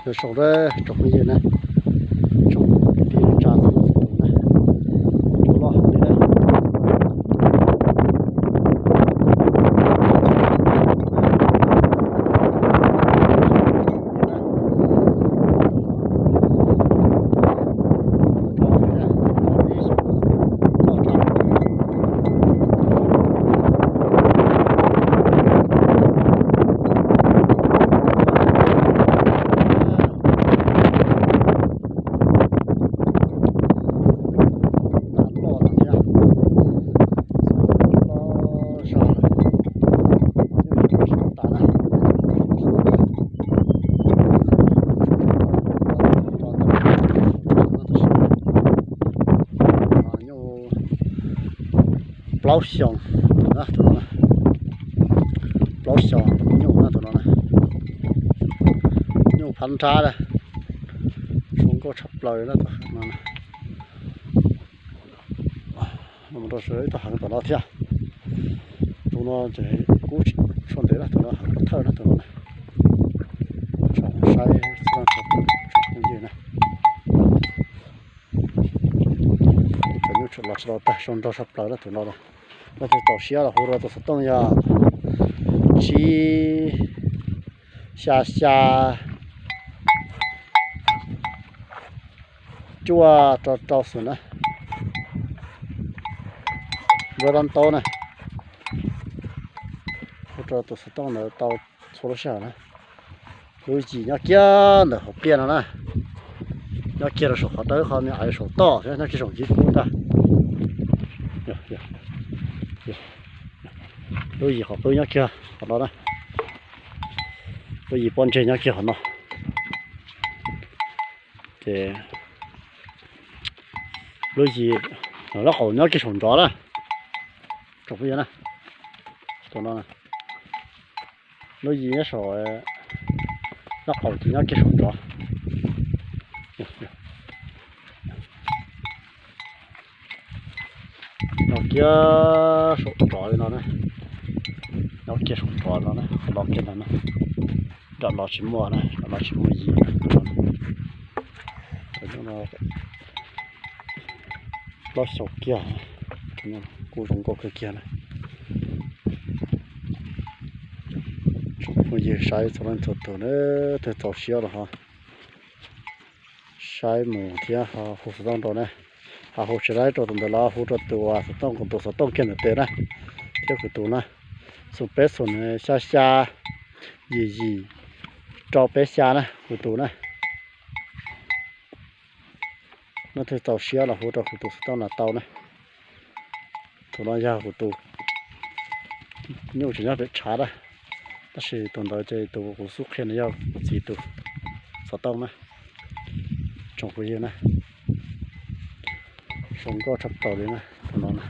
Sawv daws tsoom phooj ywg na, tsoom kwv tij neej tsa txhua leej txhua tus na, rov los hauv li na. Nram loj lawm thiab. Loj zog lawm. Nyuj tsis tau tas na. Nyuj plaub xyoos na tus no na. Plaub xyoos nyuj na tus no na. Nyuj phab nrab na. Zoo nkauj tshaj plaws na tus no na. Mus rau ib tug heev tom no thiab. Tus no ces kub tsis tshua ntev na, tus no heev thawj na tus no na. Tsoom saib tsoom phooj ywg na. Cov nyuj los tsis tau tag, zoo nraug tshaj plaws na tus no. Leej twg txaus siab los hu rau tus xov tooj yog tsib xya xya cuaj rau rau xwm na. Npawb dab ntaub na. Hu rau tus xov tooj ntawd tau txhua lub sij hawm na. Lub yim nyob kiag ntawm hauv pliaj no na. Nyob kiag rau saum qhov dawb qhov me aiv saum toj thiab nyob kiag saum ncib kub ntag. Lub yim qhov qwb nyob kiag qhov no na. Lub yim pob ntseg nyob kiag qhov no. Ces lub yim lub qaum nyob kiag saum nrov na. Tsoom phooj ywg na, tus no na, lub yim nyob saum lub qaum ces nyob kiag saum nrov. Nyob kiag saum nrov li no na. Nyob kiag saum nrov no na, qhov no kiag ntag na. Nram no tsis muaj na, nram no tsis muaj yim na. Plaub xyoos kiag, kuj zoo nkauj kawg kiag na. Tsoom phooj ywg saib txhua leej txhua tus na, leej twg txaus siab los ho saib mus thiab ho hu xov tooj rau na. Ho hu tsis laib rau tus ntawd los hu rau tus xov tooj, kuv tus xov tooj kiag ntawm tes na, thiab kuv tus na, xoom peb xoom xya xya yim yim rau peb xya na, kuv tus na. Leej twg txaus siab los hu rau kuv tus xov tooj no tau na. Tus no yog kuv tus, nyuj tseem nyob pem tshav na, tab sis tus ntawd ces tus kuv xub qhia no yog kuv txiv tus xov tooj na. Tsoom phooj ywg na, zoo nkauj tshaj plaws li na tus no na.